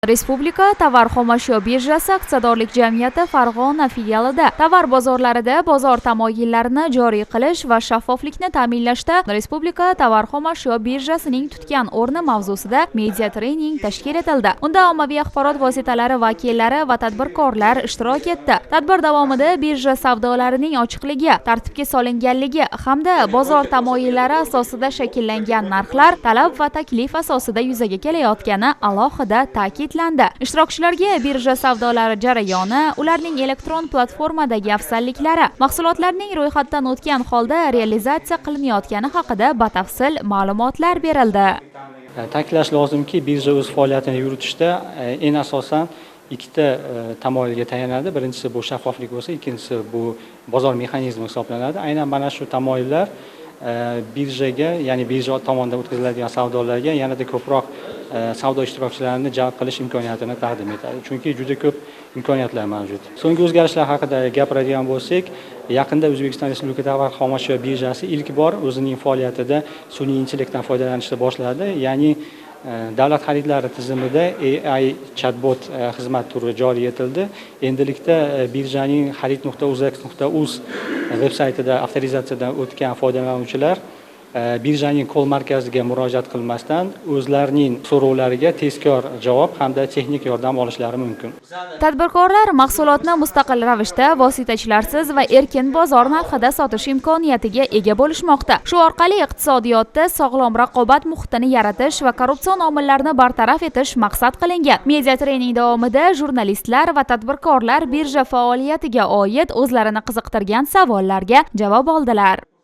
Respublika tovar xomashyo birjasi aksiyadorlik jamiyati Farg'ona filialida tovar bozorlarida bozor tamoyillarini joriy qilish va shaffoflikni ta'minlashda Respublika tovar xomashyo birjasining tutgan o'rni mavzusida media trening tashkil etildi. Unda ommaviy axborot vositalari vakillari va tadbirkorlar ishtirok etdi. Tadbir davomida birja savdolarining ochiqligi, tartibga solinganligi hamda bozor tamoyillari asosida shakllangan narxlar talab va taklif asosida yuzaga kelayotgani alohida ta'kidlandi. Ishtirokchilarga birja savdolari jarayoni, ularning elektron platformadagi afzalliklari, mahsulotlarning ro'yxatdan o'tgan holda realizatsiya qilinayotgani haqida batafsil ma'lumotlar berildi. Ta'kidlash lozimki, birja o'z faoliyatini yuritishda eng asosan ikkita tamoyilga tayanadi. Birinchisi bu shaffoflik bo'lsa, ikkinchisi bu bozor mexanizmi hisoblanadi. Aynan mana shu tamoyillar birjaga, ya'ni birja tomonidan o'tkaziladigan savdolarga yanada ko'proq savdo ishtirokchilarini jalb qilish imkoniyatini taqdim etadi. Chunki juda ko'p imkoniyatlar mavjud. So'nggi o'zgarishlar haqida gapiradigan bo'lsak, yaqinda O'zbekiston Respublika tovar xomashyo birjasi ilk bor o'zining faoliyatida sun'iy intellektdan foydalanishni boshladi. Ya'ni davlat xaridlari tizimida AI chatbot xizmat turi joriy etildi. Endilikda birjaning xarid.uzex.uz veb saytida avtorizatsiyadan o'tgan foydalanuvchilar birjaning call markaziga murojaat qilmasdan o'zlarining so'rovlariga tezkor javob hamda texnik yordam olishlari mumkin. Tadbirkorlar mahsulotni mustaqil ravishda, vositachilarsiz va erkin bozor narxida sotish imkoniyatiga ega bo'lishmoqda. Shu orqali iqtisodiyotda sog'lom raqobat muhitini yaratish va korrupsion omillarni bartaraf etish maqsad qilingan. Media trening davomida jurnalistlar va tadbirkorlar birja faoliyatiga oid o'zlarini qiziqtirgan savollarga javob oldilar.